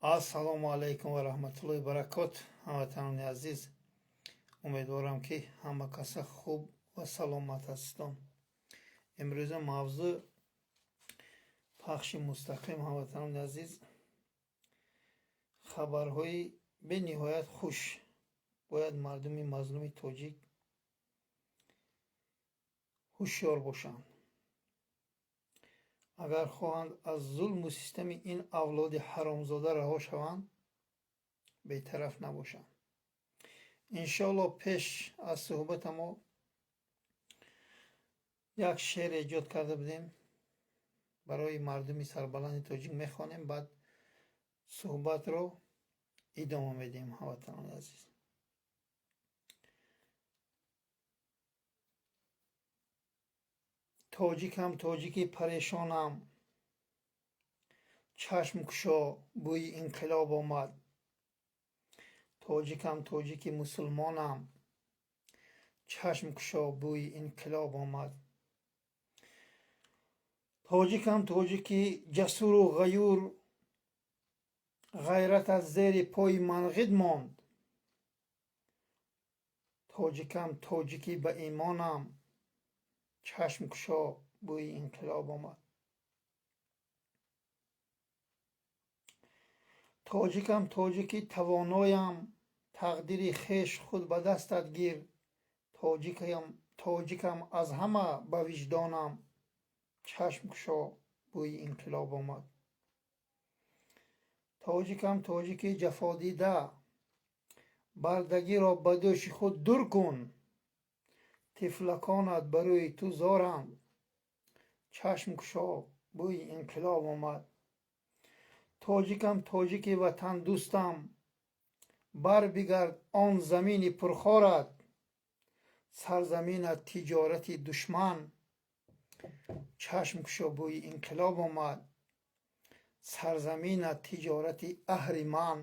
Ассалому алайкум ва раҳматуллоҳи баракот. Ҳамватанони азиз, умедворам, ки ҳама каса хуб ва саломат ҳастон. Имрӯза мавзӯъ пахши мустақим, ҳамватанони азиз, хабарҳои бениҳоят хуш. Бояд мардуми мазлуми тоҷик ҳушёр бошанд, агар хоҳанд аз зулму систами ин авлоди ҳаромзода раҳо шаванд, бетараф набошанд. Иншоалло, пеш аз суҳбата мо як шеър эҷод карда будем, барои мардуми сарбаланди тоҷик мехонем, баъд суҳбатро идома медиҳем, ҳамватанони азиз. Тоҷикам, тоҷики парешонам, чашм кушо, бӯи инқилоб омад. Тоҷикам, тоҷики мусулмонам, чашм кушо, бӯи инқилоб омад. Тоҷикам, тоҷики ҷасуру ғаюр, ғайрат аз зери пои манғит монд. Тоҷикам, тоҷики ба имонам, чашм кушо, бӯи инқилоб омад. Тоҷикам, тоҷики тавоноям, тақдири хеш худ ба дастат гир. Тоҷикам, тоҷикам аз ҳама ба виҷдонам, чашм кушо, бӯи инқилоб омад. Тоҷикам, тоҷики ҷафодида, бардагиро ба дӯши худ дур кун. Тифлаконат ба рӯи ту зоранд, чашм кушо, бӯи инқилоб омад. Тоҷикам, тоҷики ватандӯстам, барбигард он замини пурхорат. Сарзаминат тиҷорати душман, чашм кушо, бӯи инқилоб омад. Сарзаминат тиҷорати аҳриман,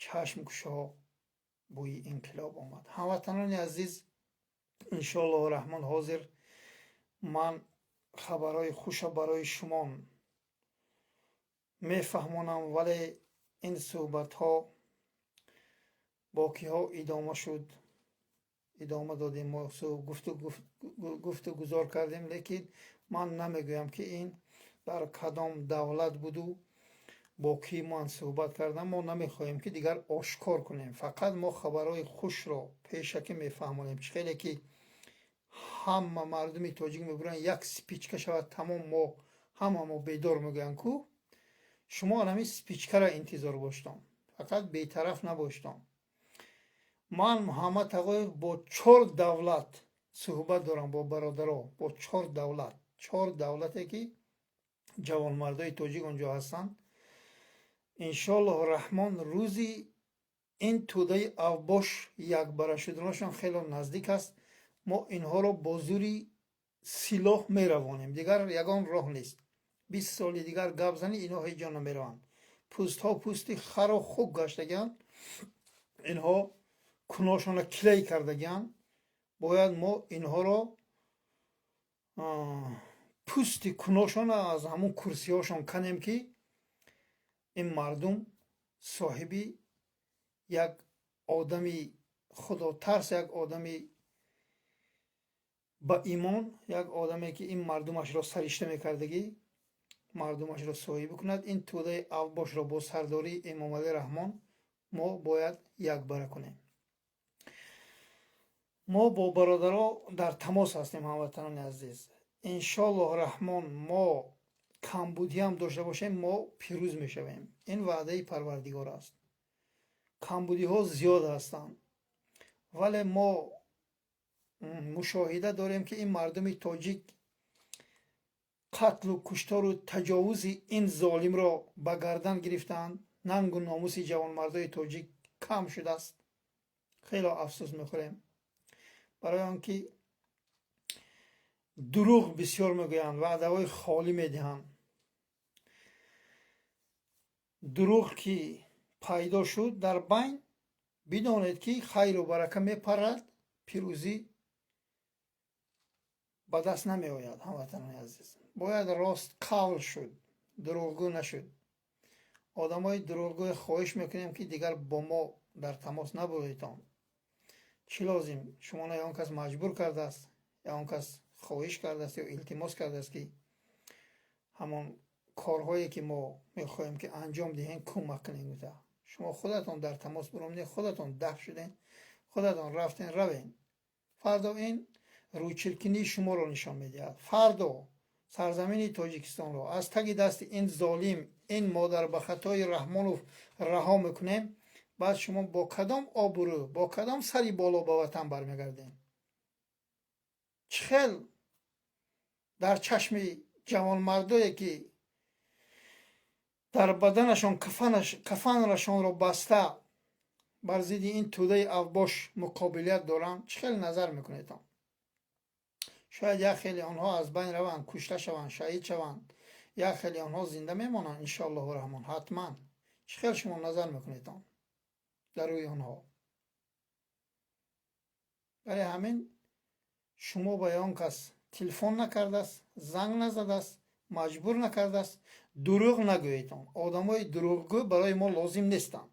чашм кушо, бӯи инқилоб омад. Ҳамватанони азиз, иншоаллоҳу раҳмон, ҳозир ман хабарҳои хуша барои шумо мефаҳмонам, вале ин суҳбатҳо бо киҳо идома шуд, идома додем, мо гуфту гузор кардем, лекин ман намегӯям, ки ин дар кадом давлат буду бо кӣ ман суҳбат кардам. Мо намехоҳем, ки дигар ошкор кунем, фақат мо хабарҳои хушро пешакӣ мефаҳмонем. Чӣ хеле ки ҳама мардуми тоҷик мебуранд, як спичка шавад, тамом, мо ҳама мо бедор мегӯянд ку, шумо ҳамин спичкаро интизор боштом, фақат бетараф набоштом. Ман, Муҳаммад Тағоев, бо чор давлат суҳбат дорам, бо бародаро, бо чор давлат, чор давлате ки ҷавонмардои тоҷик он ҷо ҳастанд. Иншоаллоҳу раҳмон, рӯзи ин тӯдаи авбош якбара шуданашон хело наздик аст. Мо инҳоро бо зури силоҳ меравонем, дигар ягон роҳ нест. 20 соли дигар гап занӣ, инҳо ҳеҷ ҷо намераванд. Пӯстҳо пӯсти харо хуб гаштагианд, инҳо куношона клей кардагианд. Бояд мо инҳоро пӯсти куношона аз ҳамун курсиҳошон канем, ки ин мардум соҳиби як одами худотарс, як одами ба имон, як одаме ки ин мардумашро саришта мекардагӣ, мардумашро соҳиб кунад. Ин тӯдаи авбошро бо сардории Эмомалӣ Раҳмон мо бояд якбара кунем. Мо бо бародаро дар тамос ҳастем, ҳамватанони азиз. Иншоаллоҳ раҳмон, мо камбудиам дошта бошем, мо пирӯз мешавем. Ин ваъдаи Парвардигор аст. Камбудиҳо зиёд ҳастанд, вале мо мушоҳида дорем, ки ин мардуми тоҷик қатлу куштору таҷовузи ин золимро ба гардан гирифтаанд. Нангу номуси ҷавонмардои тоҷик кам шудааст. Хело афсӯс мехӯрем, барои он ки дурӯғ бисёр мегӯянд, ваъдаҳои холӣ медиҳанд. Дурӯғ ки пайдо шуд дар байн, бидонед, ки хайру барака мепарад, пирӯзӣ ба даст намеояд. Ҳамватанони азиз, бояд рост қавл шуд, дурӯғгӯ нашуд. Одамои дурӯғгӯй, хоҳиш мекунем, ки дигар бо мо дар тамос набуроедтон. Чӣ лозим? Шуморо ягон кас маҷбур кардааст, ягон кас хоҳиш кардааст ё илтимос кардааст, ки ҳамон корҳое, ки мо мехоҳем, ки анҷом диҳем, кӯмак кунем гуфта? Шумо худатон дар тамос биромдед, худатон даф шудем, худатон рафтен. Равен, фардо ин рӯйчиркинии шуморо нишон медиҳад. Фардо сарзамини Тоҷикистонро аз таги дасти ин золим, ин модарбахатои Раҳмонов раҳо мекунем. Баъд шумо бо кадом обрӯ, бо кадом сари боло ба ватан бармегардем? Чӣ хел дар чашми ҷавонмардое, ки дар баданашон кафанашонро баста, бар зидди ин тӯдаи авбош муқобилият доранд, чӣ хел назар мекунедон? Шояд як хеле онҳо аз байн раванд, кушта шаванд, шаҳид шаванд, як хеле онҳо зинда мемонанд, иншоаллоҳу раҳмон, ҳатман. Чӣ хел шумо назар мекунедон дар рӯи онҳо? Барои ҳамин шумо ба ягон кас телефон накардааст, занг назадааст, маҷбур накардааст, дурӯғ нагӯедон. Одамои дурӯғгӯ барои мо лозим нестанд.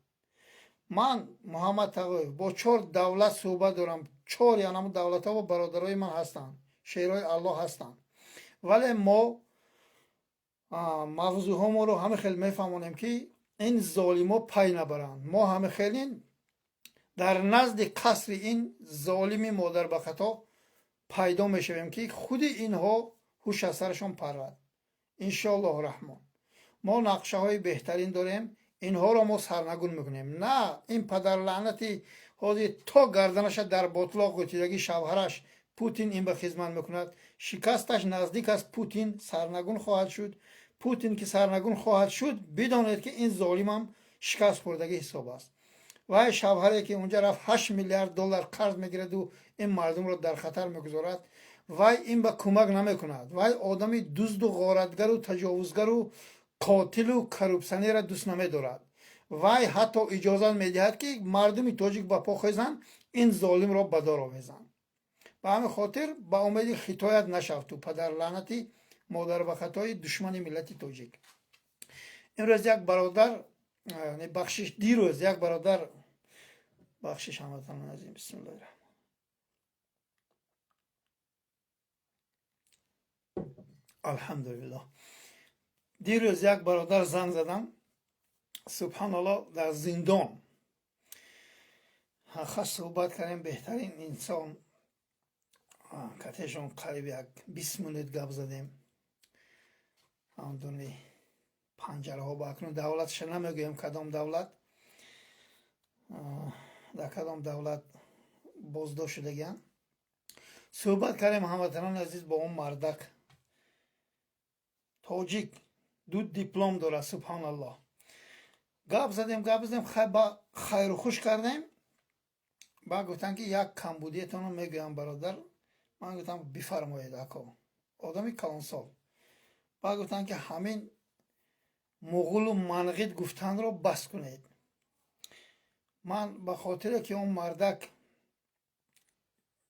Ман, Муҳаммад Тағоев, бо чор давлат суҳбат дорам. Чор янаму давлатҳо бародарои ман ҳастанд, шерои Аллоҳ ҳастанд, вале мо мавзӯъҳо моро ҳама хел мефаҳмонем, ки ин золимо пай набаранд. Мо ҳама хелин дар назди қасри ин золими модарбахато пайдо мешавем, ки худи инҳо ҳуш аз сарашон парад, иншоаллоҳу раҳмон. Мо нақшаҳои беҳтарин дорем, инҳоро мо сарнагун мекунем. На ин падарлаънати ҳозир то гарданаша дар ботлоқ ғӯтидагӣ, шавҳараш Путин ин ба хизмат мекунад. Шикасташ наздик аст. Путин сарнагун хоҳад шуд. Путин ки сарнагун хоҳад шуд, бидонед, ки ин золимам шикаст хӯрдагӣ ҳисоб аст. Вай шавҳаре, ки унҷа рафт, 8 миллиард доллар қарз мегираду ин мардумро дар хатар мегузорад, вай ин ба кӯмак намекунад. Вай одами дузду ғоратгару таҷовузгару қотилу коррупсионерро дӯст намедорад. Вай ҳатто иҷозат медиҳад, ки мардуми тоҷик ба по хезанд, ин золимро ба дор овезанд. Ба ҳамин хотир ба умеди хитоят нашав, ту падарлаънати модарбахатои душмани миллати тоҷик. Имрӯз як бародар, бахшиш, дирӯз як бародар, бахшиш, ҳамватанони азиз, бисмиллоҳи раҳмон, алҳамдулиллоҳ, дирӯз як бародар занг задам, субҳаналлоҳ, дар зиндон хас суҳбат кардем. Беҳтарин инсон, катешон қариб як 20 минут гап задем. Ҳамдуни панҷараҳо ба акнун давлатша намегӯем, кадом давлат, дар кадом давлат боздошт шудагианд. Суҳбат кардем, ҳамватанони азиз, бо он мардак тоҷик, ду диплом дорад, субҳоналлоҳ. Гап задем, гап задем, ба хайру хуш кардем. Баъд гуфтанд, ки як камбудиятонро мегӯям, бародар. Ман гуфтам: «Бифармоед, ако», одами калонсол. Баъд гуфтанд, ки ҳамин муғулу манғит гуфтанро бас кунед. Ман ба хотире ки он мардак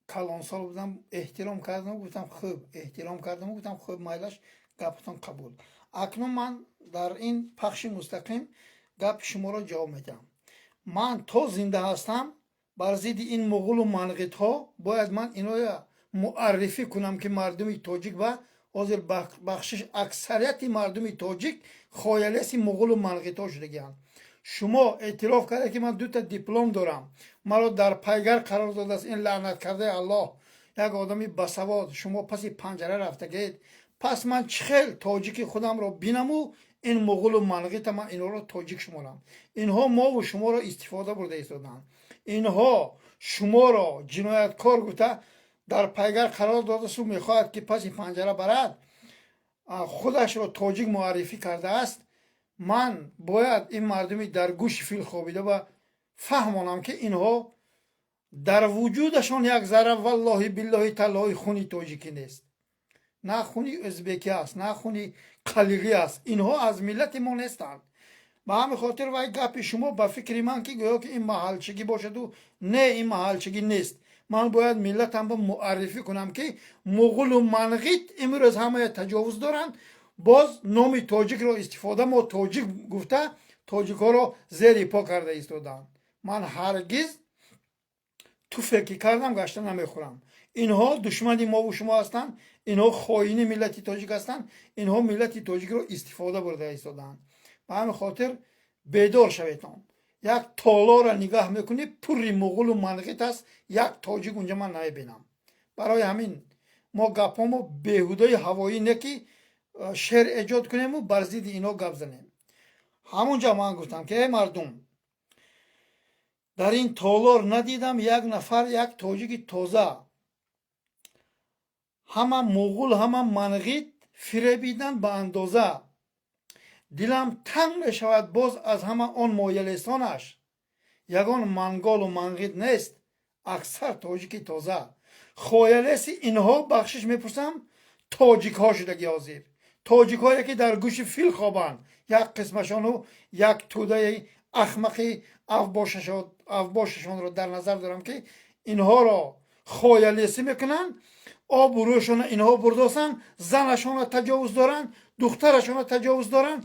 калонсол будам, эҳтиром кардам, гуфтам: «Хуб». Эҳтиром кардам, гуфтам: «Хуб, майлаш, гапатон қабул». Акнун ман дар ин пахши мустақим гапи шуморо ҷавоб медиҳам. Ман то зинда ҳастам, бар зидди ин муғулу манғитҳо бояд ман иноя муаррифӣ кунам, ки мардуми тоҷик ва ҳозир, бахшиш, аксарияти мардуми тоҷик хоялеси муғулу манғитҳо шудагианд. Шумо эътироф кардед, ки ман дута диплом дорам, маро дар пайгар қарор додааст ин лаънаткардаи Аллоҳ, як одами басавод. Шумо паси панҷара рафтагед. Пас ман чӣ хел тоҷики худамро бинаму ин муғулу манғита ман инҳоро тоҷик шуморам? Инҳо мову шуморо истифода бурда истоданд. Инҳо шуморо ҷинояткор гуфта, дар пайгар қарор додасту мехоҳад, ки паси панҷара барад, худашро тоҷик муаррифӣ кардааст. Ман бояд ин мардуми дар гӯши фил хобида ба фаҳмонам, ки инҳо дар вуҷудашон як зарра, валлоҳи биллоҳи таллоҳи, хуни тоҷикӣ нест, на хуни ӯзбекӣ аст, на хуни қалиғӣ аст. Инҳо аз миллати мо нестанд. Ба ҳамин хотир вай гапи шумо ба фикри ман, ки гӯё ки ин маҳалчигӣ бошаду, не, ин маҳалчигӣ нест. Ман бояд миллатамро муаррифӣ кунам, ки муғулу манғит имрӯз ҳамая таҷовуз доранд. Боз номи тоҷикро истифода, мо тоҷик гуфта, тоҷикҳоро зери по карда истодаанд. Ман ҳаргиз туфе ки кардам, гашта намехӯрам. Инҳо душмани мову шумо ҳастанд, инҳо хоини миллати тоҷик ҳастанд, инҳо миллати тоҷикро истифода бурда истодаанд. Ба ҳамин хотир бедор шаветон. Як толора нигаҳ мекунӣ, пурри муғулу манғит аст, як тоҷик унҷа ман намебинам. Барои ҳамин мо гапҳомо беҳудаи ҳавоӣ не, ки шеър эҷод кунему бар зидди инҳо гап занем. Ҳамунҷа ман гуфтам, ки эй мардум, дар ин толор надидам як нафар, як тоҷики тоза. Ҳама муғул, ҳама манғит, фиребидан ба андоза. Дилам танг мешавад боз аз ҳама он моялесонаш. Ягон манголу манғит нест, аксар тоҷики тоза. Хоялеси инҳо, бахшиш мепурсам, тоҷикҳо шудаги ҳозир, тоҷикҳое ки дар гӯши фил хобанд, як қисмашону як тӯдаи ахмақи авбошашонро дар назар дорам, ки инҳоро хоялесӣ мекунанд. Обрӯшона инҳо бурдосанд, занашонро таҷовуз доранд, духтарашонро таҷовуз доранд,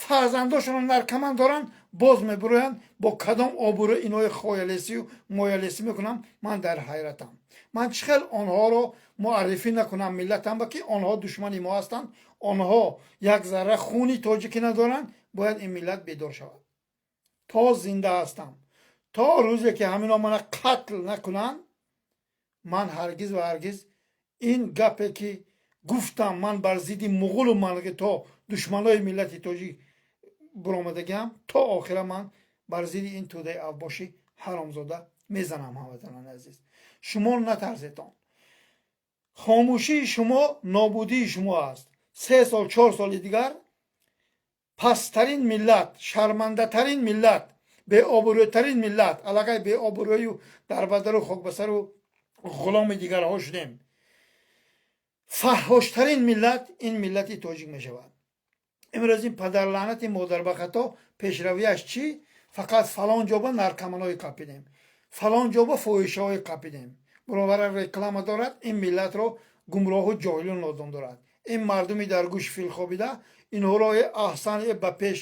фарзандошонро наркоман доранд. Боз мебуроянд, бо кадом обрӯ инҳои хоялесию моялесӣ мекунам? Ман дар ҳайратам. Ман чӣ хел онҳоро муаррифӣ накунам миллатам ба, ки онҳо душмани мо ҳастанд, онҳо як зарра хуни тоҷикӣ надоранд? Бояд ин миллат бедор шавад. То зинда ҳастам, то рӯзе ки ҳамино мана қатл накунанд, ман ҳаргиз ва ҳаргиз ин гапе ки гуфтам, ман бар зидди муғулу манғито, душманои миллати тоҷик буромадагиам, то охира ман бар зидди ин тӯдаи авбоши ҳаромзода мезанам. Ҳамватанони азиз, шумо натарсетон. Хомӯшии шумо нобудии шумо аст. 3 сол, 4 соли дигар пасттарин миллат, шармандатарин миллат, беобрӯтарин миллат, аллакай беобрӯю дарбадару хокбасару ғуломи дигарҳо шудем, фаҳҳоштарин миллат ин миллати тоҷик мешавад. Имрӯз ин падарлаънати модарбахато пешравиаш чӣ? Фақат фалон ҷоба наркоманои қапидем, фалон ҷоба фоҳишаҳои қапидем, баробара реклама дорад. Ин миллатро гумроҳу ҷоҳилу нодон дорад. Ин мардуми дар гӯши фил хобида, инҳоро э аҳсан, э ба пеш,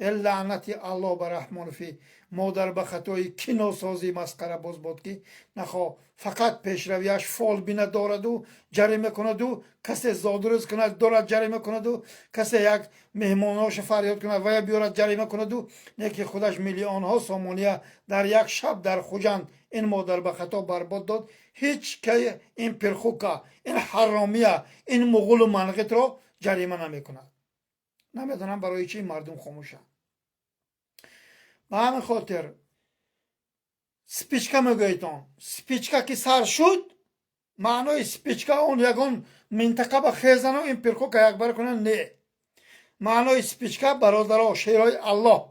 э лаънати Аллоҳ ба Раҳмонофи модар ба хатои киносозӣ масқарабоз бод, ки нахо фақат пешравиаш фолбина дораду ҷарима кунаду, касе зодрӯз кунад, дорад ҷарима кунаду, касе як меҳмонҳоша фарёд кунад, вая биёрад ҷарима кунаду, не ки худаш миллионҳо сомония дар як шаб дар Хуҷанд ин модар ба хато барбод дод. Ҳеҷ кай ин пирхука, ин ҳаромия, ин муғулу манғитро ҷарима намекунад. Намедонам, барои чӣ мардум хомӯшанд. Ба ҳамин хотир спичка мегӯедон, спичка ки сар шуд, маънои спичка он ягон минтақа ба хезану ин пирхука якбар кунанд, не. Маънои спичка, бародаро, шерои Аллоҳ,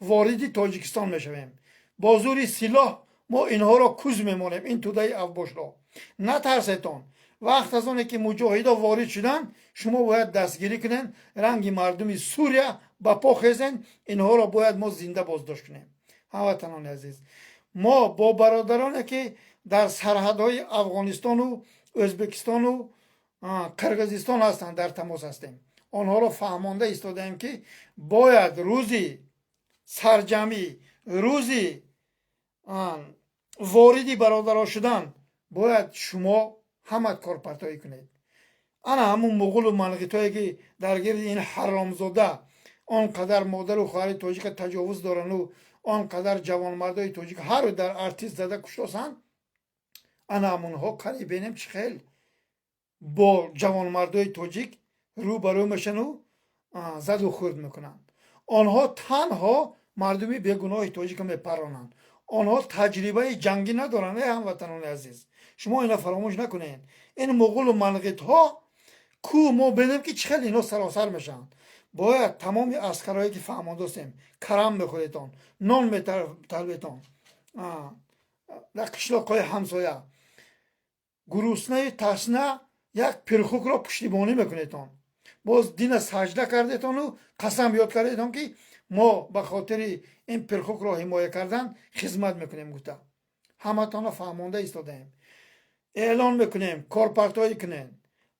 вориди Тоҷикистон мешавем бо зури силоҳ. Мо инҳоро куз мемонем, ин тӯдаи авбошро. Натарсетон. Вақт аз оне ки муҷоҳидо ворид шуданд, шумо бояд дастгирӣ кунед, ранги мардуми Сурия ба по хезен. Инҳоро бояд мо зинда боздошт кунем. Ҳамватанони азиз, мо бо бародароне ки дар сарҳадҳои Афғонистону Ӯзбекистону Қирғизистон ҳастанд, дар тамос ҳастем. Онҳоро фаҳмонда истодаем, ки бояд рӯзи сарҷамӣ, рӯзи вориди бародаро шудан, бояд шумо ҳама корпартоӣ кунед. Ана ҳамун муғулу манғитое ки дар гирди ин ҳаромзода он қадар модару хоҳари тоҷика таҷовуз дорану он қадар ҷавонмардои тоҷик ҳар дар артист зада куштосанд, ана ҳамонҳо қариб бинем, чӣ хел бо ҷавонмардои тоҷик рӯ ба рӯ мешану заду хӯрд мекунанд. Онҳо танҳо мардуми бегуноҳи тоҷика мепаронанд. Онҳо таҷрибаи ҷангӣ надоранд. Э ҳамватанони азиз, шумо ина фаромӯш накунед. Ин муғулу манғитҳо ку, мо бинем, ки чӣ хел инҳо саросар мешаванд. Бояд тамоми аскарое ки фаҳмондостем, карам мехӯредтон, нон металбетон, дар қишлоқҳои ҳамсоя гуруснаи ташна як пирхукро пуштибонӣ мекунедтон, боз дина саҷда кардетону қасам ёд кардетон, ки мо ба хотири ин пирхукро ҳимоя кардан хизмат мекунем гуфта. Ҳаматонро фаҳмонда истодаем. Эълон мекунем, корпартоӣ кунем.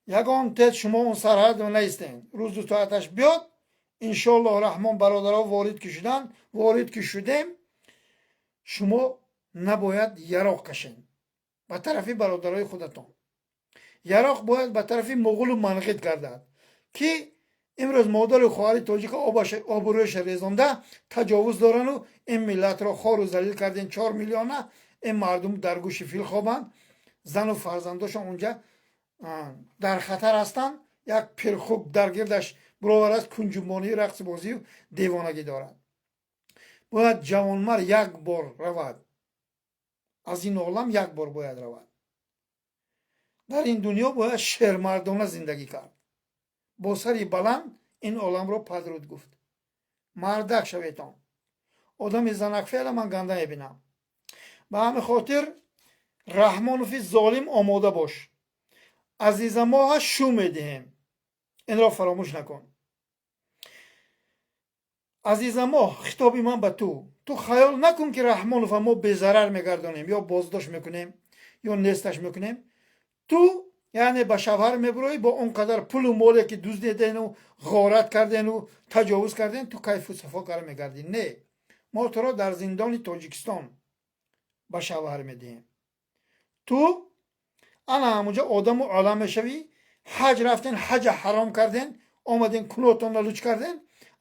Ягон тез шумо он сарҳадро наистен. Рӯзу соаташ биёд, иншоаллоҳ раҳмон, бародаро ворид ки шуданд, ворид ки шудем, шумо набояд яроқ кашед ба тарафи бародарои худатон. Яроқ бояд ба тарафи муғулу манғит гардад, ки имрӯз модару хоҳари тоҷика обрӯяша резонда таҷовуз дорану ин миллатро хору залил карден. 4 миллиона ин мардум дар гӯши фил хобанд, зану фарзандошон унҷа дар хатар ҳастанд. Як пирхук дар гирдаш буровар аст, кунҷумонию рақси бозию девонагӣ дорад. Бояд ҷавонмард як бор равад аз ин олам, як бор бояд равад. Дар ин дунё бояд шермардона зиндагӣ кард, бо сари баланд ин оламро падруд гуфт. Мардак шаветон. Одами занакфеъла ман ганда мебинам. Ба ҳамин хотир, Раҳмонови золим, омода бош, азизамоҳа шу медиҳем, инро фаромӯш накун. Азизамоҳ, хитоби ман ба ту: ту хаёл накун, ки Раҳмонова мо безарар мегардонем ё боздошт мекунем, ё несташ мекунем. Ту яъне ба шавҳар мебуроӣ бо он қадар пулу моле, ки дуздедену ғорат кардену таҷовуз карден, ту кайфу сафо кара мегардӣ. Не, мо туро дар зиндони Тоҷикистон ба шавҳар медиҳем. Ту ана ҳамунҷо одаму олам мешавӣ. Ҳаҷ рафтен, ҳаҷа ҳаром карден, омаден, кунотонро луч карден.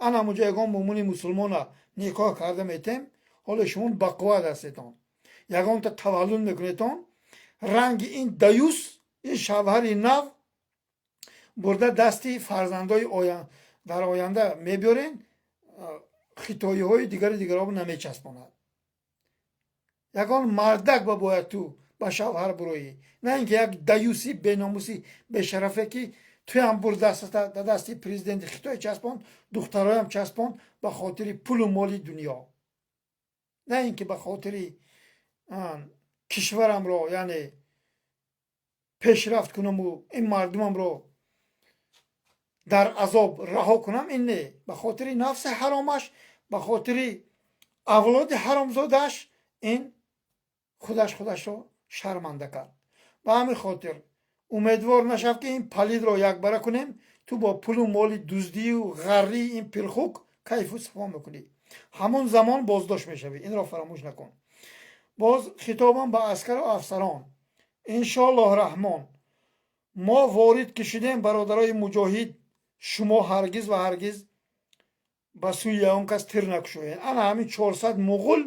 Ана ҳамунҷо ягон мумуни мусулмона никоҳ карда метем. Ҳоло шумо бақувват ҳастетон, ягонта таваллуд мекунетон, ранги ин даюс, ин шавҳари нав бурда дасти фарзандои дар оянда мебиёрен, хитоиҳои дигари дигаро намечаспонад. Ягон мардак ба бояд ту ба шавҳар буроӣ, на ин ки як даюси беномуси бешарафе, ки туям бур да дасти президенти Хитой часпон, духтароям часпон, ба хотири пулу моли дунё, на ин ки ба хотири кишварамро яъне пешрафт кунаму ин мардумамро дар азоб раҳо кунам. Ин не, ба хотири нафси ҳаромаш, ба хотири авлоди ҳаромзодааш ин худаш худашро шарманда кард. Ба ҳамин хотир умедвор нашав, ки ин палидро якбара кунем. Ту бо пулу моли дуздию ғаррии ин пирхук кайфу сафо мекунӣ, ҳамон замон боздошт мешавӣ, инро фаромӯш накун. Боз хитобам ба аскару афсарон: иншоаллоҳ раҳмон, мо ворид ки шудем, бародарои муҷоҳид, шумо ҳаргиз ва ҳаргиз ба сӯи ягон кас тир накушоед. Ана ҳамин 400 муғул,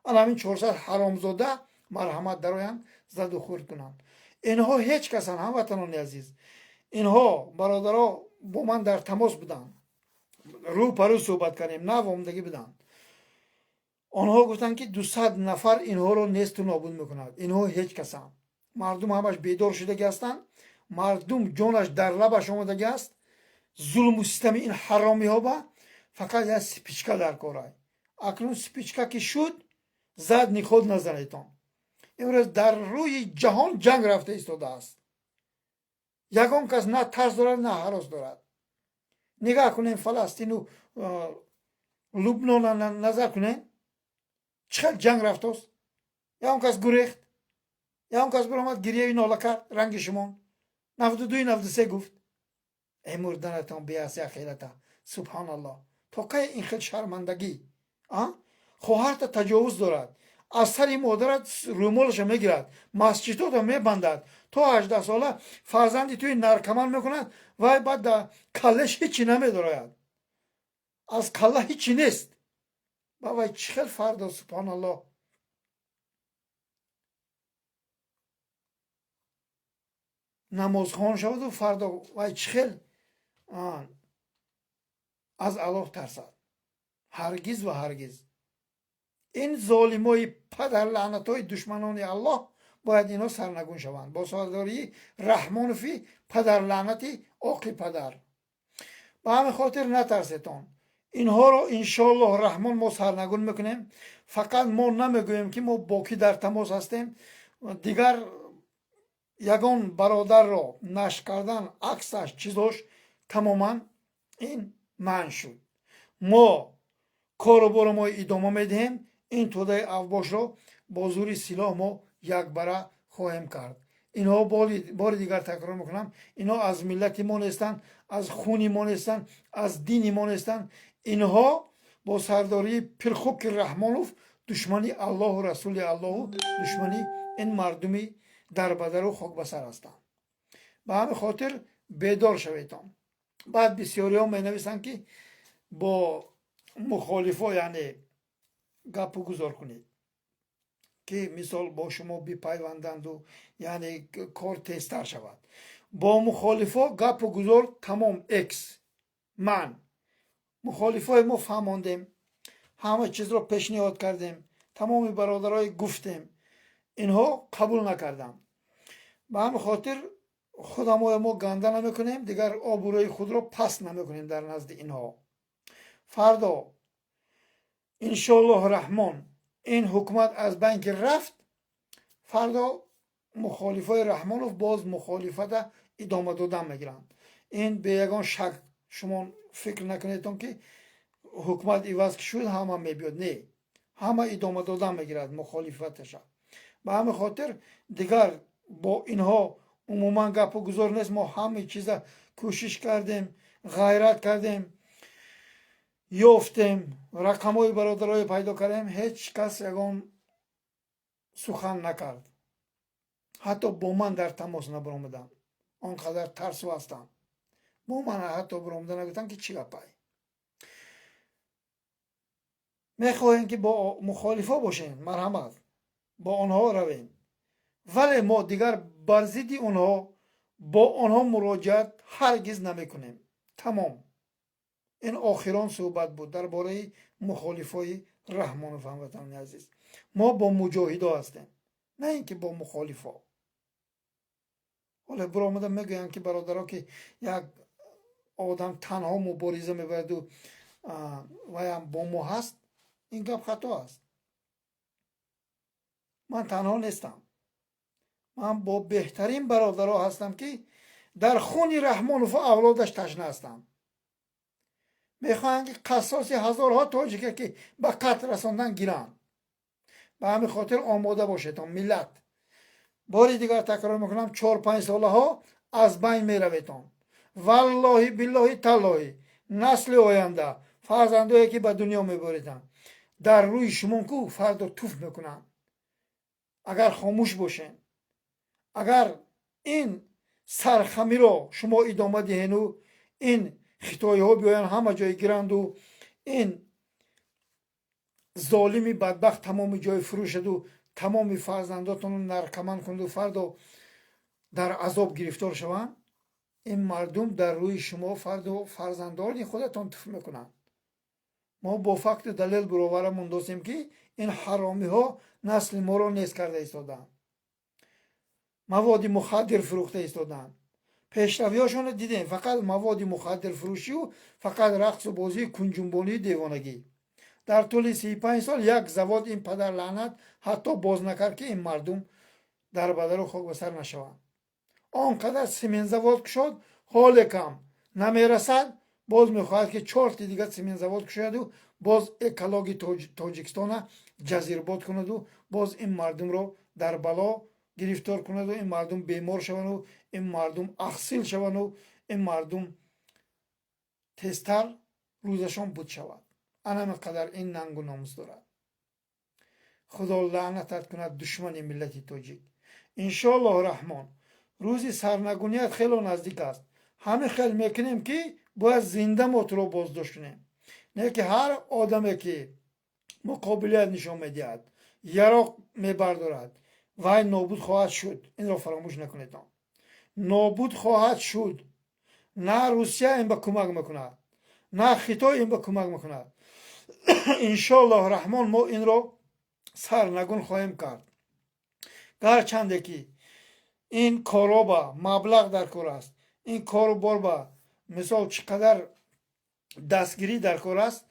ана ҳамин 400 ҳаромзода марҳамат дароянд, заду хӯрд кунанд. Инҳо ҳеҷ касанд. Ҳамватанони азиз, инҳо бародаро бо ман дар тамос буданд, рӯ па рӯ суҳбат кардем, нав омадагӣ буданд. Онҳо гуфтанд, ки 200 нафар инҳоро несту нобуд мекунад. Инҳо ҳеҷ касанд. Мардум ҳамаш бедор шудагӣ ҳастанд, мардум ҷонаш дар лабаш омадагӣ аст. Зулму систами ин ҳаромиҳо ба фақат як спичка дар корай. Акнун спичка ки шуд, зад, ниход назанетон. Имрӯз дар рӯи ҷаҳон ҷанг рафта истодааст. Ягон кас на тарс дорад, на ҳарос дорад. Нигаҳ кунем, Фаластину Лубнона назар кунем, чӣ хел ҷанг рафтост. Ягон кас гурехт? Ягон кас биромад, гирияю нола кард, ранги шумон 92-ю 93 гуфт? Э, мурданатон биаси ахирата. Субҳаналлоҳ, то кай ин хел шармандагӣ? Хоҳарта таҷовуз дорад, аз сари модарат рӯмолаша мегирад, масҷидота мебандад, то 18 сола фарзанди туи наркоман мекунад. Вай баъд да каллаш ҳичи намедорояд, аз калла ҳичи нест. Ба вай чӣ хел фардо, субҳаналлоҳ, намозхон шаваду фардо вай чӣ хел аз Аллоҳ тарсад? Ҳаргиз ва ҳаргиз ин золимои падарлаънатҳои душманони Аллоҳ бояд инҳо сарнагун шаванд бо сардории Раҳмонови падарлаънати оқи падар. Ба ҳамин хотир натарсетон, инҳоро иншоаллоҳ раҳмон мо сарнагун мекунем. Фақат мо намегӯем, ки мо бо кӣ дар тамос ҳастем. Дигар ягон бародарро нашр кардан, аксаш, чизош тамоман ин манъ шуд. Мо кору боро мо идома медиҳем. Ин тӯдаи авбошро бо зӯри силоҳ мо якбара хоҳем кард. Инҳо, бори дигар такрор мекунам, инҳо аз миллати мо нестанд, аз хуни мо нестанд, аз дини мо нестанд. Инҳо бо сардории пирхуки Раҳмонов душмани Аллоҳу Расули Аллоҳу, душмани ин мардуми дарбадару хокбасар ҳастанд. Ба ҳамин хотир бедор шаведон. Баъд бисёриҳо менависанд, ки бо мухолифо, яъне, гапу гузор кунед, ки мисол бо шумо бипайванданду, яъне, кор тезтар шавад. Бо мухолифо гапу гузор тамом. Экс ман мухолифои мо фаҳмондем, ҳама чизро пешниҳод кардем, тамоми бародарои гуфтем, инҳо қабул накарданд. Ба ҳамин хотир худамоя мо ганда намекунем, дигар обрӯи худро паст намекунем дар назди инҳо. Фардо, иншоаллоҳ Раҳмон, ин ҳукумат аз байн ки рафт, фардо мухолифои Раҳмонов боз мухолифата идома додан мегиранд. Ин бе ягон шак. Шумо фикр накунедон, ки ҳукумат иваз ки шуд, ҳама мебиёд. Не, ҳама идома додан мегирад мухолифаташа. Ба ҳамин хотир дигар бо инҳо умуман гапу гузор нест. Мо ҳамаи чиза кӯшиш кардем, ғайрат кардем, ёфтем, рақамҳои бародарое пайдо кардем, ҳеҷ кас ягон сухан накард, ҳатто бо ман дар тамос набаромаданд. Он қадар тарсу ҳастанд. Бо ман ҳатто баромада нагуфтанд, ки чӣ гапай. Мехоҳем, ки бо мухолифо бошем, марҳамат, бо онҳо равем, вале мо дигар бар зидди онҳо, бо онҳо муроҷиат ҳаргиз намекунем. Тамом. Ин охирон суҳбат буд дар бораи мухолифои Раҳмонов. Ҳамватанони азиз, мо бо муҷоҳидо ҳастем, на ин ки бо мухолифо. Ҳоле биромада мегӯянд, ки бародаро, ки як одам танҳо мубориза мебараду ваям бо мо ҳаст. Ин гап хато аст. Ман танҳо нестам, ман бо беҳтарин бародаро ҳастам, ки дар хуни Раҳмонову авлодаш ташна ҳастанд, мехоҳанд, ки қассоси ҳазорҳо тоҷике, ки ба қатл расондан, гиранд. Ба ҳамин хотир омода бошедон, миллат. Бори дигар такрор мекунам, 4-5 солаҳо аз байн мераветон. Валлоҳи, биллоҳи, таллоҳи, насли оянда, фарзандое, ки ба дунё мебориданд, дар рӯи шумо ку фардо туф мекунанд, агар хомӯш бошен, агар ин сархамиро шумо идома диҳену ин хитоиҳо биёянд, ҳама ҷой гиранду ин золими бадбахт тамоми ҷой фурӯшаду тамоми фарзандотонро наркоман кунду, фардо дар азоб гирифтор шаванд, ин мардум дар рӯи шумо фардо фарзандони худатон туф мекунанд. Мо бо факту далел баровара мондосем, ки ин ҳаромиҳо насли моро нест карда истодаанд, маводи мухаддир фурӯхта истодаанд. Пешравиҳошонро дидем, фақат маводи мухаддир фурӯшию фақат рақсу бозии кунҷунбонии девонагӣ. Дар тӯли 35 сол як завод ин падарлаънат ҳатто боз накард, ки ин мардум дар бадару хок ба сар нашаванд. Он қадар сементзавод кушод, ҳоле кам намерасад, боз мехоҳад, ки чорти дигар сементзавод кушояду боз экологи Тоҷикистона ҷазирбод кунаду боз ин мардумро дар бало гирифтор кунаду ин мардум бемор шаванду, ин мардум ахсил шаванду, ин мардум тезтар рӯзашон буд шавад. Анаме қадар ин нангу номус дорад. Худо лаънатат кунад, душмани миллати тоҷик. Иншоаллоҳ Раҳмон, рӯзи сарнагуният хело наздик аст. Ҳамин хел мекунем, ки бояд зинда мо туро боздошт кунем. Не ки ҳар одаме, ки муқобилият нишон медиҳад, яроқ мебардорад, вай нобуд хоҳад шуд. Инро фаромӯш накунедон, нобуд хоҳад шуд. На Русия ин ба кӯмак мекунад, на Хитой ин ба кӯмак мекунад. Иншоаллоҳ Раҳмон, мо инро сарнагун хоҳем кард. Гарчанде ки ин коро ба маблағ дар кор аст, ин кору бор ба мисол чӣ қадар дастгирӣ дар кор аст,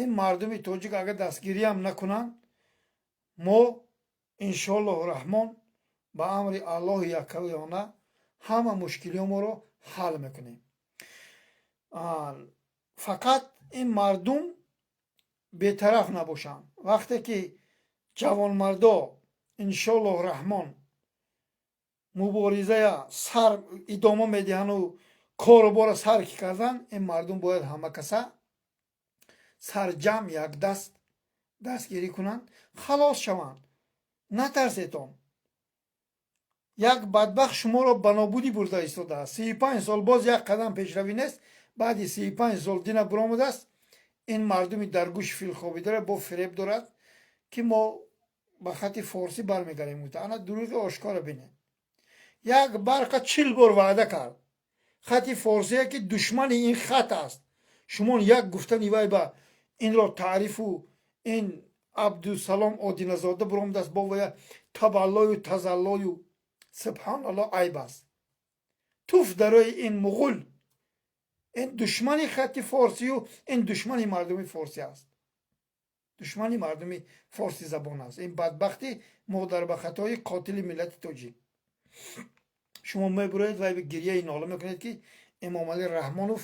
ин мардуми тоҷик агар дастгириам накунанд, мо иншоаллоҳу Раҳмон ба амри Аллоҳи яккаёна ҳама мушкилиҳо моро ҳал мекунем. Фақат ин мардум бетараф набошанд. Вақте ки ҷавонмардо, иншоаллоҳу Раҳмон, Муборизая сар идома медиҳану кору бора сар ки кардан, ин мардум бояд ҳама каса сарҷамъ якдаст дастгирӣ кунанд, халос шаванд. Натарсетон, як бадбахт шуморо ба нобудӣ бурда истодааст. 35 сол боз як қадам пешравӣ нест. Баъди 35 сол дина буромадааст. Ин мардуми дар гӯши фил хобидара бо фиреб дорад, ки мо ба хати форсӣ бармегардем. Ана дурӯғи ошкоро бинед. Як барқа 40 бор ваъда кард хати форсие, ки душмани ин хат аст. Шумо як гуфтани вай ба инро таърифу ин Абдусалом Одиназода буромадааст бо вая табаллою тазаллою. Субҳоналло, айб аст. Туф дарои ин муғул. Ин душмани хати форсию ин душмани мардуми форсӣ аст, душмани мардуми форсӣ забон аст. Ин бадбахти модарбахатои қотили миллати тоҷик. Шумо мебуроед ва гирьяи нола мекунед, ки Эмомалӣ Раҳмонов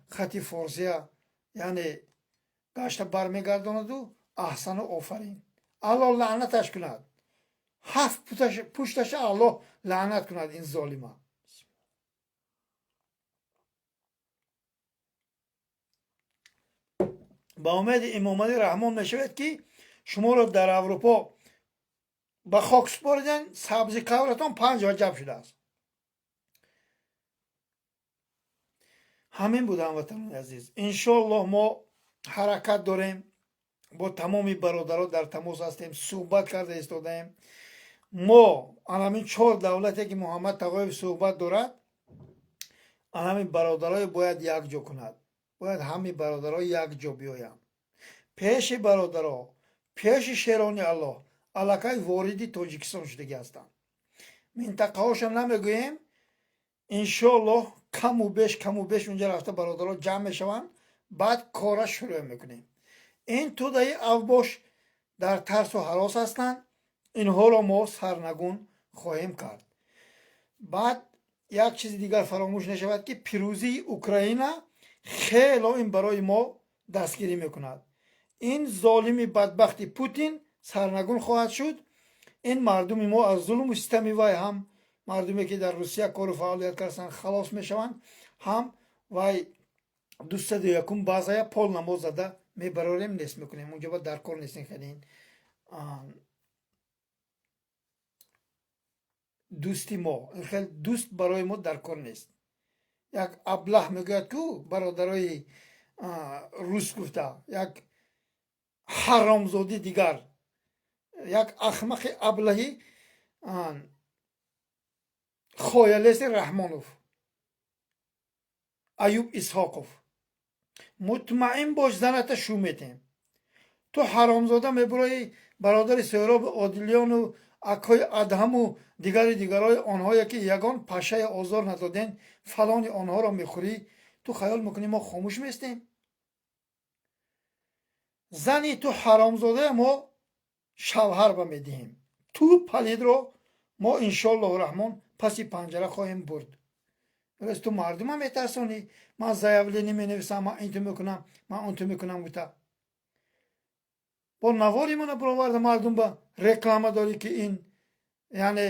хати форсия, яъне гашта бармегардонаду. Аҳсану офарин, Аллоҳ лаънаташ кунад, ҳафт пушташа Аллоҳ лаънат кунад ин золима. Ба умеди Эмомалӣ Раҳмон мешавед, ки шуморо дар Аврупо ба хок супоридан, сабзи қабратон 5 ваҷаб шудааст. Ҳамин буд, ҳамватанони азиз. Иншоаллоҳ, мо ҳаракат дорем, бо тамоми бародаро дар тамос ҳастем, суҳбат карда истодаем. Мо анамин чор давлате, ки Муҳаммад Тағоев суҳбат дорад, анамин бародарое бояд якҷо кунад, бояд ҳами бародаро якҷо биёянд пеши бародаро, пеши шерони Аллоҳ. Аллакай вориди Тоҷикистон шудагӣ ҳастанд, минтақаҳошам намегӯем. Иншоаллоҳ, каму беш, каму беш унҷа рафта бародаро ҷамъ мешаванд, баъд кора шурӯъ мекунем. Ин тӯдаи авбош дар тарсу ҳарос ҳастанд, инҳоро мо сарнагун хоҳем кард. Баъд як чизи дигар фаромӯш нашавад, ки пирӯзии Украина хело ин барои мо дастгирӣ мекунад. Ин золими бадбахти Путин сарнагун хоҳад шуд. Ин мардуми мо аз зулму систами вай, ҳам мардуме, ки дар Русия кору фаъолият карданд, халос мешаванд. Ҳам вай 201-ум базая пол намоз зада мебарорем, нест мекунем. Унҷо ба дар кор нестин. Хеле ин дӯсти мо, хел дӯст барои мо дар кор нест. Як аблаҳ мегӯяд, ку бародарои рус гуфта, як ҳаромзоди дигар, як ахмақи аблаҳи хоялеси Раҳмонов, Аюб Исҳоқов, мутмаин бош, заната шу метем. Ту ҳаромзода мебурои бародари Сӯҳроби Одилёну акҳои Адҳаму дигари дигарои онҳое, ки ягон пашшаи озор надоден, фалони онҳоро мехӯрӣ. Ту хаёл мекунӣ, мо хомӯш местем? Зани ту ҳаромзодая мо шавҳар ба медиҳем. Ту палидро мо иншоаллоҳу раҳмон паси панҷара хоҳем бурд. Рас ту мардума метарсонӣ. Ман заявление менависам, ман инту мекунам, ман онту мекунам гуфта, бо навори мана бироварда мардум ба реклама дорӣ, ки ин яъне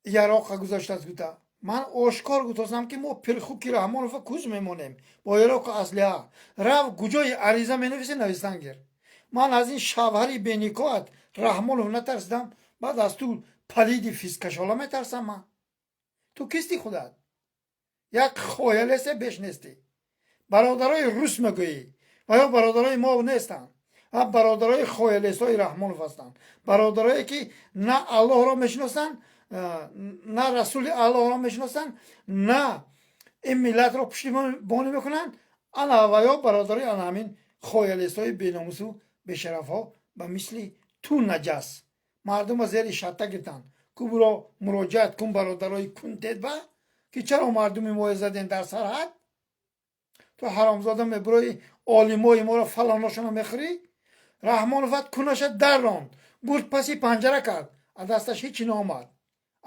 яроқа гузоштааст гуфта. Ман ошкор гуфтастам, ки мо пирхуки Раҳмонова куз мемонем бо яроқу аслиҳа. Рав, куҷои ариза менависи, навистан гир. Ман аз ин шавҳари беникоат Раҳмонов натарсидам, баъд аз ту палиди фискашола метарсам ман. Ту кисти худат? Як хоялесе беш нестӣ. Бародарои рус мегӯӣ ва ё бародарои мо нестанд, ва бародарои хоялесои Раҳмонов ҳастанд, бародарое, ки на Аллоҳро мешиносанд, на расули Аллоҳро мешиносанд, на ин миллатро пуштибонӣ мекунанд. Ана ва ё бародарои ана ҳамин хоялесои беномусу бешарафҳо ба мисли ту наҷас мардума зери шатта гиртанд. Кубро муроҷиат кун бародарои кунтедба, ки чаро мардуми моя заден дар сарҳад. Ту ҳаромзода мебурои олимои моро фалоношона мехӯрӣ. Раҳмоноват кунаша дарронд, бурд, паси панҷара кард, аз дасташ ҳичи наомад.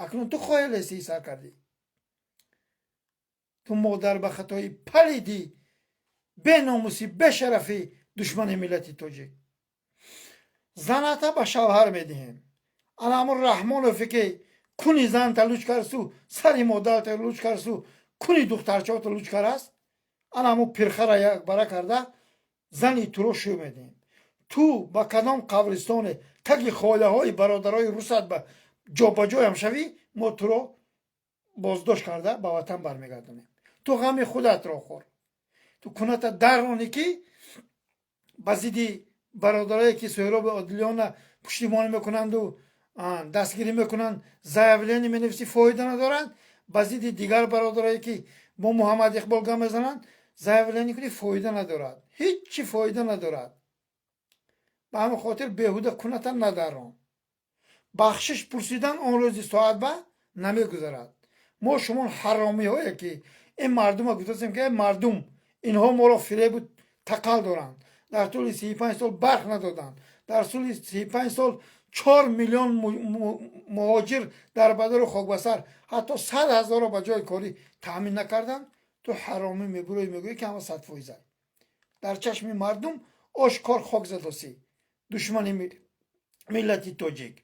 Акнун ту хоялесӣ сар кардӣ. Ту модар ба хатои палидӣ, беномусӣ, бешарафӣ, душмани миллати тоҷик. Заната ба шавҳар медиҳем. Ана ҳамун Раҳмонове, ки куни занта луч карсу, сари модарта луч карсу, куни духтарчаота луч караст, ана ҳамун пирхара якбара карда, зани туро шӯ медиҳем. Ту ба кадом қабристоне, таги хойлаҳои бародарои русат ба ҷобаҷоям шавӣ, мо туро боздошт карда, ба ватан бармегардонем. Ту ғами худатро хӯр. Ту куната дарронӣ, ки ба зидди бародарое, ки Соҳроби Одилёна пуштибонӣ мекунанду дастгирӣ мекунанд, заявление менависӣ, фоида надоранд. Ба зидди дигар бародарое, ки бо Муҳаммад Иқбол гап мезананд, заявление кунӣ, фоида надорад, ҳичи фоида надорад. Ба ҳамин хотир беҳуда куната надарон. Бахшиш пурсидан он рӯзи соат ба намегузарад. Мо шумо ҳаромиҳое, ки ин мардума гуфтасем, ки мардум, инҳо моро фиребу тақал доранд, дар тӯли 35 сол барқ надоданд, дар тӯли 35 сол 4 миллион муҳоҷир дар бадару хокбасар, ҳатто 100 ҳазорро ба ҷои корӣ таъмин накарданд. Ту ҳаромӣ мебурӯӣ, мегӯӣ, ки ҳама 100%. Дар чашми мардум ошкор хок задосӣ, душмани миллати тоҷик,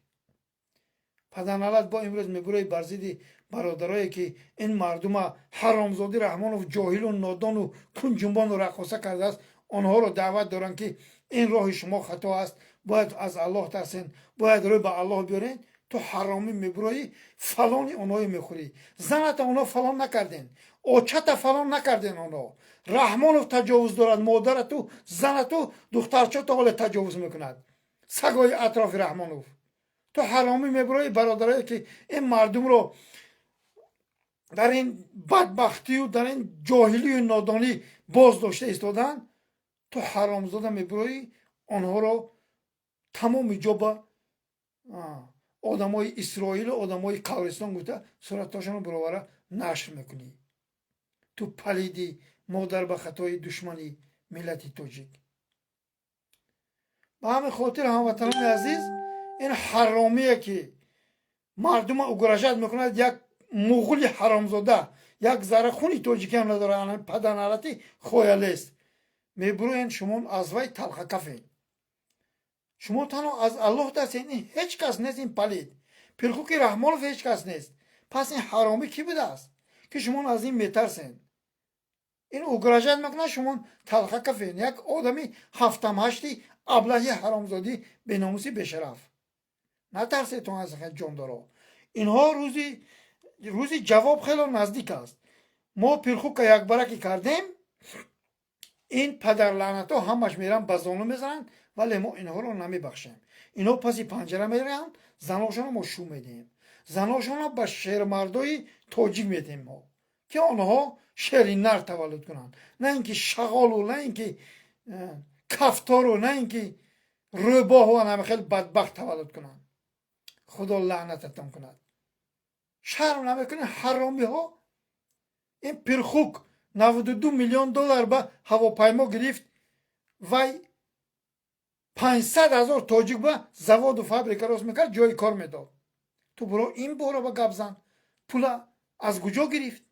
паданалат. Бо имрӯз мебурӯи бар зидди бародарое, ки ин мардума ҳаромзодӣ Раҳмонов ҷоҳилу нодону кунҷунбону раққоса кардааст, онҳоро даъват доранд, ки ин роҳи шумо хато аст, бояд аз Аллоҳ тарсен, бояд рӯй ба Аллоҳ биёрен. Ту ҳаромӣ мебуроӣ, фалони онҳое мехӯрӣ. Заната онҳо фалон накарден, очата фалон накарден онҳо. Раҳмонов таҷовуз дорад, модарату, занату, духтарчото ҳоле таҷовуз мекунад, сагои атрофи Раҳмонов. Ту ҳаромӣ мебуроӣ, бародарое, ки ин мардумро дар ин бадбахтию дар ин ҷоҳилию нодонӣ боз дошта истоданд, ту ҳаромзода мебуроӣ, онҳоро тамоми ҷо ба одамои Исроилу одамои қабристон гуфта, суратҳошонро буровара нашр мекунӣ. Ту палиди модар ба хатои душмани миллати тоҷик. Ба ҳамин хотир, ҳамватанони азиз, ин ҳаромие, ки мардума угрожать мекунад, як муғули ҳаромзода, як зарра хуни тоҷикиам надорад, паданалати хоялест, мебуроен, шумо аз вай талхакафен. Шумо танҳо аз Аллоҳ тарсед. Ин ҳеҷ кас нест, ин палид пирхуки Раҳмонов ҳеҷ кас нест. Пас ин ҳаромӣ кӣ будааст, ки шумо аз ин метарсен? Ин угрожать мекунад, шумо талхакафен. Як одами ҳафтам-ҳашти аблаҳи ҳаромзодӣ, беномуси, бешараф, натарседтон аз ҷондоро. Инҳо рӯзи ҷавоб хело наздик аст. Мо пирхука якбара ки кардем, ин падарлаънатҳо ҳамаш меранд, ба зону мезананд, вале мо инҳоро намебахшем. Инҳо паси панҷара мераванд, заношонро мо шу медиҳем, заношонро ба шермардои тоҷик медиҳем мо, ки онҳо шери нар таваллуд кунанд, на ин ки шағолу, на ин ки кафтору, на ин ки рӯбоҳу анами хел бадбахт таваллуд кунанд. Худо лаънататон кунад. Шарм намекунед, ҳаромиҳо? Ин пирхук 92 миллион доллар ба ҳавопаймо гирифт, вай 500 000 тоҷик ба заводу фабрика рост мекард, ҷои кор медод. Ту буро, ин бора ба гап зан. Пула аз куҷо гирифт?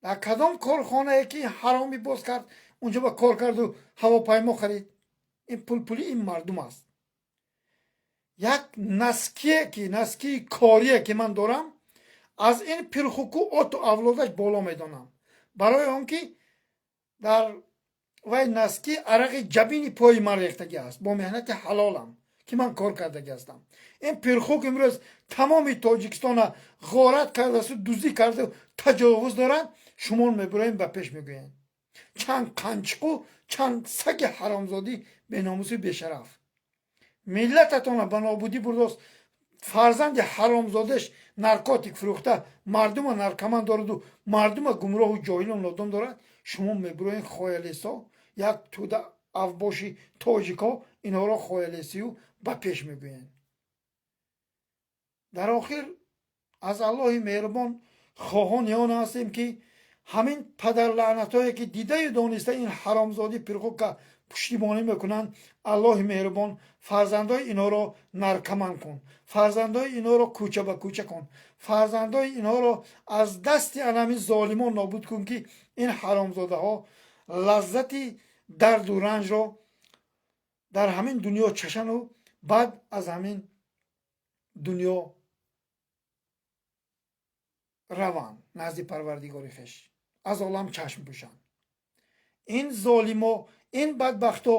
Дар кадом корхонае, ки ҳаромӣ боз кард, унҷо ба кор карду ҳавопаймо харид? Ин пул пули ин мардум аст. Як носки е, ки носки и корие, ки ман дорам, аз ин пирхуку оту авлодаш боло медонам, барои он ки дар вай носки арақи ҷабини пои ман рехтагӣ аст, бо меҳнати ҳалолам, ки ман кор кардагӣ ҳастам. Ин пирхук имрӯз тамоми Тоҷикистона ғорат кардасту, дуздӣ карду таҷовуз дорад. Шумо мебуроем, ба пеш мегӯем, чанд қанчиқу чанд саги ҳаромзодӣ, беномусу бешараф, миллататона ба нобудӣ бурдост. Фарзанди ҳаромзодаш наркотик фурӯхта, мардума наркоман дораду, мардума гумроҳу ҷоҳилу нодон дорад. Шумо мебуроен, хоялесо, як тӯда авбоши тоҷико, инҳоро хоялесию ба пеш мегӯянд. Дар охир аз Аллоҳи меҳрубон хоҳони он ҳастем, ки ҳамин падарлаънатҳое, ки дидаю дониста ин ҳаромзодӣ пирхука пуштибонӣ мекунанд, Аллоҳи меҳрубон фарзандои инҳоро наркоман кун, фарзандои инҳоро кӯча ба кӯча кун, фарзандои инҳоро аз дасти анами золимон нобуд кун, ки ин ҳаромзодаҳо лаззати дарду ранҷро дар ҳамин дунё чашану. Баъд аз ҳамин дунё раванд назди Парвардигори хеш, аз олам чашм пӯшанд. Ин золимо, ин бадбахто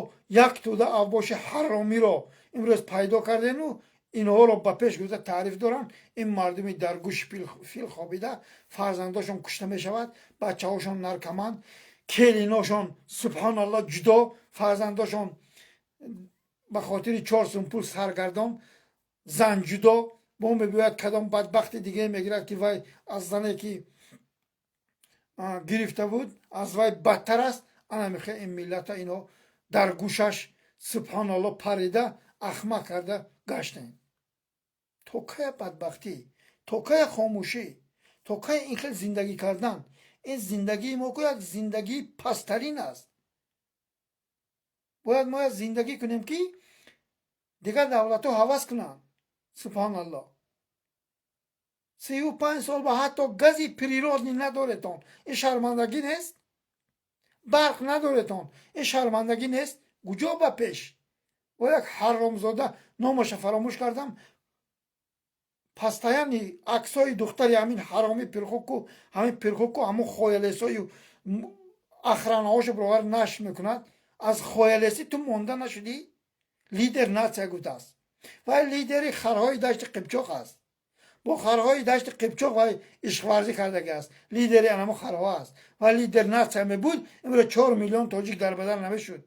як тӯда авбоши ҳаромиро имрӯз пайдо кардену инҳоро ба пеш гуза таъриф доранд. Ин мардуми дар гӯши фил хобида, фарзандошон кушта мешавад, бачаҳошон наркоман, келиношон, субҳоналло, ҷудо, фарзандошон ба хотири 4 сум пул саргардон, зан ҷудо бо мебиёяд, кадом бадбахти диге мегирад, ки вай аз зане ки гирифта буд, аз вай бадтар аст. Ана мехе ин миллата ино дар гӯшаш, субҳоналло, парида ахмақ карда гаштем. То кая бадбахтӣ, то кая хомӯшӣ, то кая ин хел зиндагӣ кардан? Ин зиндагии мо ку як зиндагии пасттарин аст. Бояд мо як зиндагӣ кунем, ки дигар давлатҳо ҳавас кунанд. Субҳоналло, 35 сол ба ҳатто гази природный надоретон, ин шармандагӣ нест? Барқ надоретон, ин шармандагӣ нест? Куҷо ба пеш? Бо як ҳаромзода, номаша фаромӯш кардам, постоянно аксҳои духтари ҳамин ҳароми пирхуку, ҳамин пирхуку, ҳамун хоялесою охранаҳошо бировар нашр мекунад. Аз хоялесӣ ту монда нашудӣ? Лидер нация гуфтааст. Вай лидери харҳои Дашти Қипчоқ аст. Бо харҳои Дашти Қипчоқ вай ишқварзӣ кардаги аст. Лидери анамо харҳо аст. Вай лидер нация мебуд, имрӯз 4 миллион тоҷик дар бадар намешуд.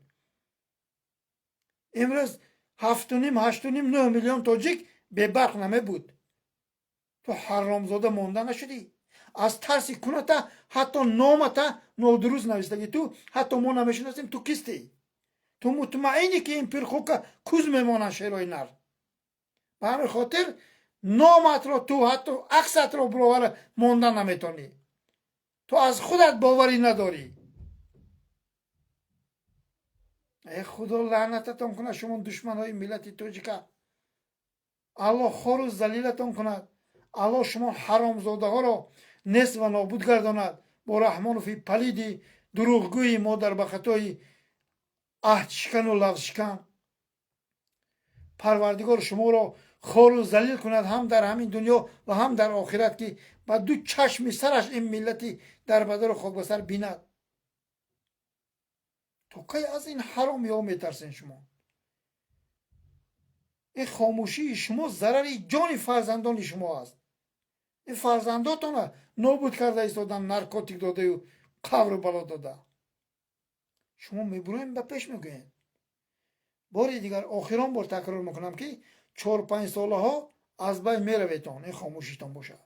Имрӯз 7,5, 8,5, 9 миллион тоҷик бебарқ намебуд. Ту ҳаромзода монда нашудӣ? Аз тарси куната ҳатто номата нодуруст навистагӣ. Ту ҳатто мо намешиносем, ту кистӣ. Ту мутмаинӣ, ки ин пирхука куз мемонанд шерои нар. Ба ҳамин хотир номатро ту ҳатто аксатро бировара монда наметонӣ. Ту аз худат боварӣ надорӣ. Э, Худо лаънататон кунад, шумо душманҳои миллати тоҷика. Аллоҳ хору залилатон кунад. Аллоҳ шумо ҳаромзодаҳоро нест ва нобуд гардонад. Бо Раҳмонови палиди дурӯғгӯи модар ба хатои аҳдшикану лафзшикан. Парвардигор шуморо хору залил кунад ҳам дар ҳамин дунё ва ҳам дар охират, ки ба ду чашми сараш ин миллати дарбадару хокбасар бинад. То кай аз ин ҳаромиҳо метарсен шумо? Ин хомӯшии шумо зарари ҷони фарзандони шумо аст. Ин фарзандотона нобуд карда истодан, наркотик додаю қавру бало дода. Шумо мебуроем ба пеш мегӯем. Бори дигар, охирон бор такрор мекунам, ки 4-5 солаҳо аз байн мераветон. Ин хомӯшитон бошад.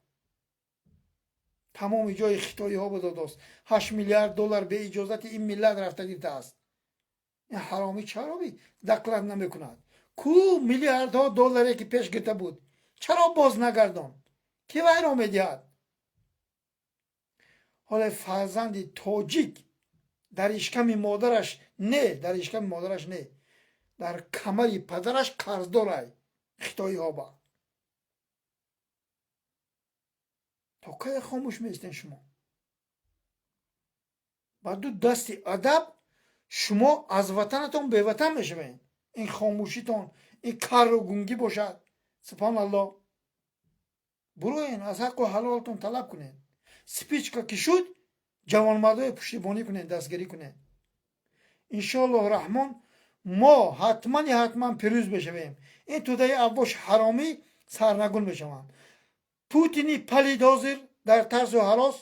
Тамоми ҷои хитоиҳо ба додост. 8 миллиард доллар беиҷозати ин миллат рафта гирифтааст. Ин ҳаромӣ чаро доклад намекунад? Ку миллиардҳо долларе, ки пеш гирифта буд, чаро боз нагардон? Ки вайро медиҳад? Ҳоле фарзанди тоҷик дар ишками модараш не, дар ишками модараш не, дар камари падараш қарздорай хитоиҳо ба. То кая хомӯш меистен шумо? Ба ду дасти адаб шумо аз ватанатон беватан мешавед. Ин хомӯшитон, ин карру гунгӣ бошад. Субҳоналло, буроен, аз ҳаққу ҳалолатон талаб кунед. Спичка ки шуд, ҷавонмардое пуштибонӣ кунед, дастгирӣ кунед. Иншоаллоҳ раҳмон, мо ҳатмани ҳатман пирӯз мешавем. Ин тӯдаи авбош ҳаромӣ сарнагун мешаванд. Путини палид ҳозир дар тарсу ҳарос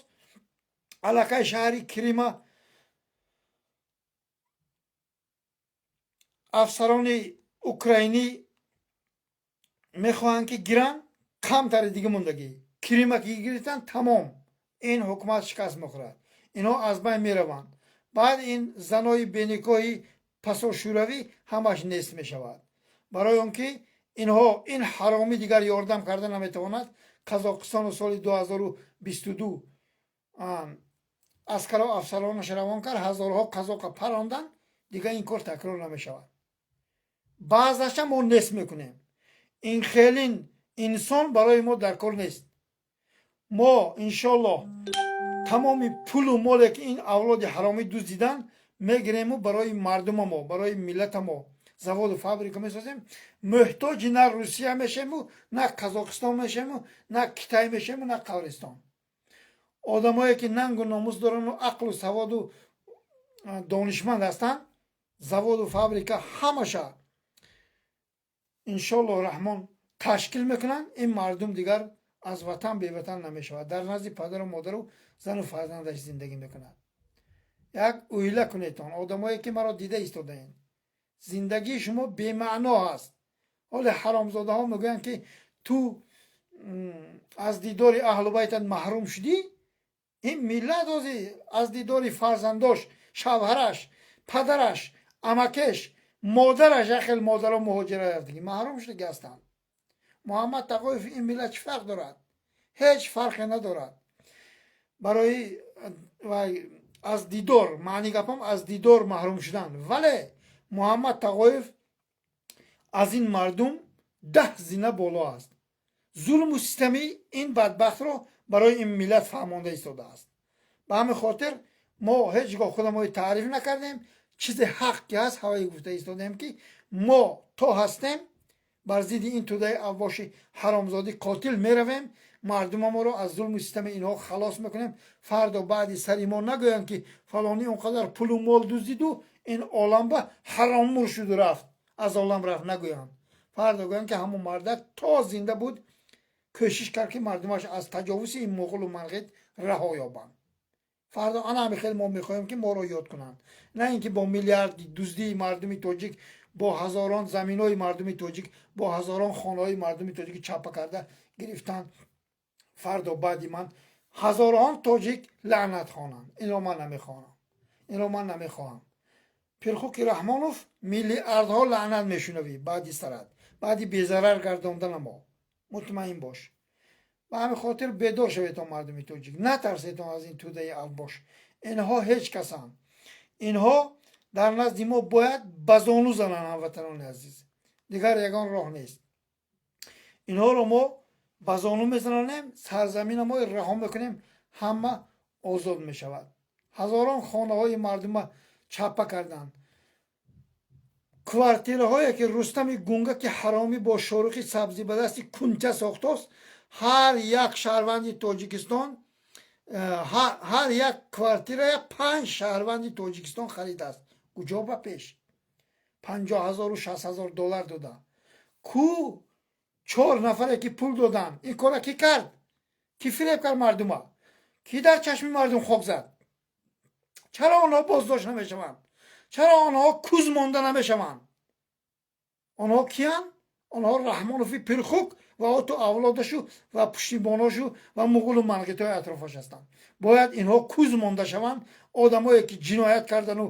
аллакай шаҳри Крима афсарони украинӣ мехоҳанд, ки гиранд. Камтари дига мондагӣ. Крима ки гирифтанд, тамом, ин ҳукумат шикаст мехӯрад, инҳо аз байн мераванд. Баъд ин занои беникоҳи пасошӯравӣ ҳамаш нест мешавад, барои он ки инҳо ин ҳаромӣ дигар ёрдам карда наметавонад. Қазоқистону соли 2022 аскаро афсаронаш равон кард, ҳазорҳо қазоқа паронданд. Дигар ин кор такрор намешавад. Баъзаша мо нест мекунем. Ин хелин инсон барои мо дар кор нест. Мо иншоллоҳ тамоми пулу моле, ки ин авлоди ҳаромӣ дуздидан, мегирему барои мардумамо, барои миллатамо. Заводу фабрика месозем, муҳтоҷи на Русия мешему, на Қазоқистон мешему, на Китай мешему, на Қабристон. Одамое ки нангу номус дорану ақлу саводу донишманд ҳастанд, заводу фабрика ҳамаша, иншоллоҳ раҳмон, ташкил мекунанд. Ин мардум дигар аз ватан беватан намешавад, дар назди падару модару зану фарзандаш зиндагӣ мекунад. Як оила кунедтон, одамое ки маро дида истодаед. Зиндагии шумо бемаъно ҳаст. Ҳоле ҳаромзодаҳо мегӯянд, ки ту аз дидори аҳлу байтат маҳрум шудӣ. Ин миллат ҳозир аз дидори фарзандош, шавҳараш, падараш, амакеш, модараш, як хел модаро муҳоҷира рафтагӣ, маҳрум шудагӣ ҳастанд. Муҳаммад Тақоев ин миллат чӣ фарқ дорад? Ҳеҷ фарқе надорад. Барои аз дидор, маъни гапам, аз дидор маҳрум шудан. Вале Муҳаммад Тағоев аз ин мардум 10 зина боло аст. Зулму систами ин бадбахтро барои ин миллат фаҳмонда истодааст. Ба ҳамин хотир мо ҳеҷ гоҳ худамои таъриф накардем. Чизе ҳақ ки ҳаст, ҳавое гуфта истодем, ки мо то ҳастем, бар зидди ин тӯдаи авбоши ҳаромзодӣ, қотил меравем, мардумаморо аз зулму систами инҳо халос мекунем. Фардо баъди сари мо нагӯянд, ки фалонӣ он қадар пулу мол дуздиду ин олам ба ҳароммур шуду рафт, аз олам рафт нагӯянд. Фардо гӯянд, ки ҳамон мардак то зинда буд, кӯшиш кард, ки мардумаш аз таҷовузи ин муғулу манғит раҳо ёбанд. Фардо ана ҳами хел мо мехоҳем, ки моро ёд кунанд, на ин ки бо миллиарди дуздии мардуми тоҷик, бо ҳазорон заминҳои мардуми тоҷик, бо ҳазорон хонаҳои мардуми тоҷик чапа карда гирифтан. Фардо баъди ман ҳазорон тоҷик лаънат хонанд. Инро ман намехоҳам, инро ман намехоҳам. Пирхуки Раҳмонов, миллиардҳо лаънат мешунавӣ баъди сарат, баъди безарар гардондана мо, мутмаин бош. Ба ҳамин хотир бедор шаведтон, мардуми тоҷик, натарседтон аз ин тӯдаи авбош. Инҳо ҳеҷ касанд. Инҳо дар назди мо бояд ба зону зананд, ҳамватанони азиз, дигар ягон роҳ нест. Инҳоро мо ба зону мезанонем, сарзамина мо раҳо мекунем, ҳама озод мешавад. Ҳазорон хонаҳои мардума чапа карданд. Квартираҳое ки Рустами Гунга, ки ҳаромӣ, бо Шорухи сабзӣ ба дасти кунча сохтост, ҳар як шаҳрванди Тоҷикистон э, ҳар як квартирая панҷ шаҳрванди Тоҷикистон харидааст. Куҷо ба пеш 50 0-у 60 000 доллар дода? Ку чор нафаре ки пул доданд? Ин кора кӣ кард? Кӣ фиреб кард мардума? Кӣ дар чашми мардум хок зад? Чаро онҳо боздошт намешаванд? Чаро онҳо куз монда намешаванд? Онҳо киянд? Онҳо Раҳмонови Пирхук ва оту авлодашу ва пуштибоношу ва муғулу манғитҳои атрофаш ҳастанд. Бояд инҳо куз монда шаванд. Одамое ки ҷиноят кардану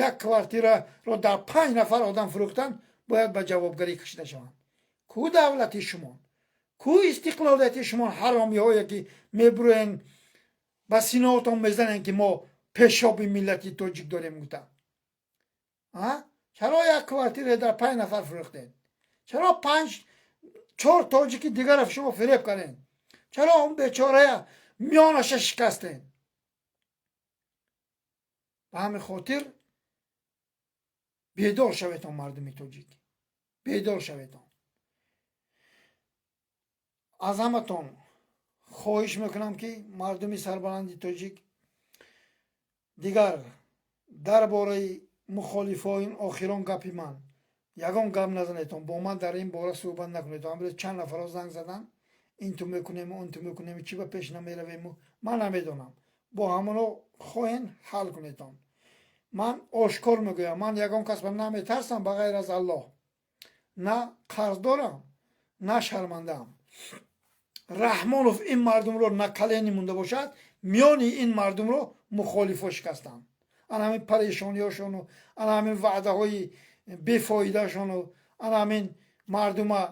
як квартираро дар панҷ нафар одам фурӯхтанд, бояд ба ҷавобгарӣ кашида шаванд. Ку давлати шумо? Ку истиқлолияти шумо? Ҳаромиҳое ки мебурӯен, ба синоатон мезанем, ки мо пешоби миллати тоҷик дорем гуфта. Чаро як квартира дар панҷ нафар фурӯхтед? Чаро панҷ чор тоҷики дигарро шумо фиреб кардед? Чаро он бечорая миёнаша шикастед? Ба ҳамин хотир бедор шаветон, мардуми тоҷик, бедор шаветон. Аз ҳаматон хоҳиш мекунам, ки мардуми сарбаланди тоҷик, дигар дар бораи мухолифоин, охирон гапи ман, ягон гап назанетон, бо ман дар ин бора суҳбат накунед. Амрӯз чанд нафарҳо занг заданд: ин ту мекунему, он ту мекунем, чӣ ба пеш намеравему. Ман намедонам, бо ҳамоно хоҳен ҳал кунедон. Ман ошкор мегӯям: ман ягон кас ба наметарсам ба ғайр аз Аллоҳ. На қарз дорам, на шармандаам. Раҳмонов ин мардумро на колени монда бошад. Миёни ин мардумро мухолифо шикастанд. Ана ҳамин парешониҳошону, ана ҳамин ваъдаҳои бефоидаашону, ана ҳамин мардума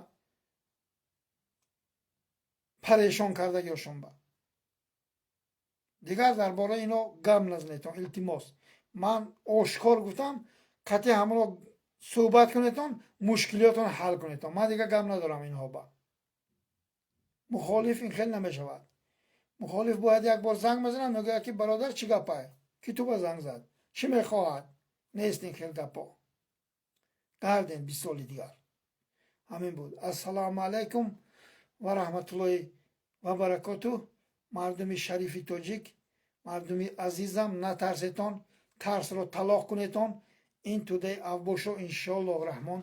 парешон кардагиошон. Ба дигар дар бораи ино гап назанетон, илтимос. Ман ошкор гуфтам, қатъи ҳамаро суҳбат кунедон, мушкилиётон ҳал кунедон. Ман дигар гап надорам инҳо ба. Мухолиф ин хел намешавад. Мухолиф бояд як бор занг мезанад, мегӯяд, ки бародар, чӣ гапай, ки ту ба занг зад, чӣ мехоҳад? Нест ин хел гапо. Гарден 20 соли дигар. Ҳамин буд. Ассалому алайкум ва раҳматуллоҳи ва баракоту. Мардуми шарифи тоҷик, мардуми азизам, натарсетон, тарсро талоқ кунетон. Ин тӯдаи авбошо, иншоаллоҳ раҳмон,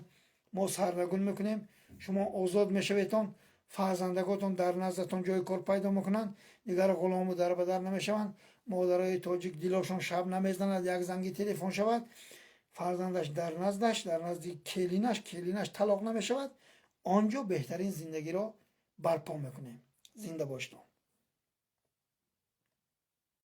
мо сарнагун мекунем. Шумо озод мешаведон, фарзандаготон дар наздатон ҷои кор пайдо мекунанд, дигар ғулому дарбадар намешаванд. Модарои тоҷик дилошон шаб намезанад, як занги телефон шавад, фарзандаш дар наздаш, дар назди келинаш, келинаш талоқ намешавад. Он ҷо беҳтарин зиндагиро барпо мекунем. Зинда боштон.